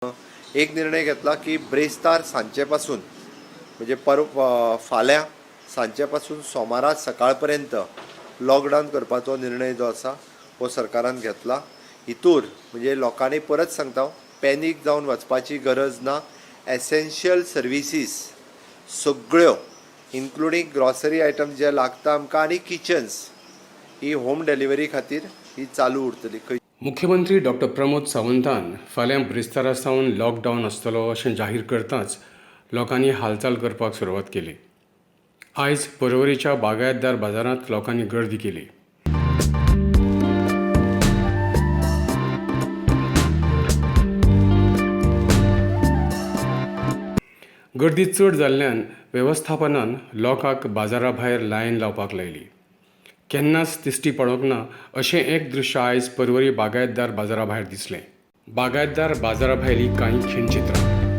एक निर्णय घेतला की ब्रेस्तार सांजचे पासून म्हणजे पर फाल्यां सांजचे पासून सोमारा सकाळ पर्यंत लॉकडावन करपाचो निर्णय जो आसा हो सरकारान घेतला. हितूर म्हणजे लोकांनी परत सांगता, पॅनीक जावन वचपाची गरज ना. एसेन्शियल सर्विसीस सगळ्यो इन्क्लुडींग ग्रॉसरी आयटम जे लागता आमकां आनी किचन्स ही होम डिलिव्हरी खातीर ही चालू उरतली. खंय मुख्यमंत्री डॉक्टर प्रमोद सावंतान फाल्यां ब्रेस्तारा सावन लॉकडावन आसतलो अशें जाहीर करताच लोकांनी हालचाल करपाक सुरवात केली. आयज पर्वरीच्या बागायतदार बाजारांत लोकांनी गर्दी केली. गर्दी चड जाल्ल्यान वेवस्थापनान लोकांक बाजारा भायर लायन लावपाक लायली. केन्नाच दिश्टी पडोंक ना अशें एक दृश्य आयज पर्वरी बागायतदार बाजारा भायर दिसलें. बागायतदार बाजारा भायलीं कांय खिणचित्रां.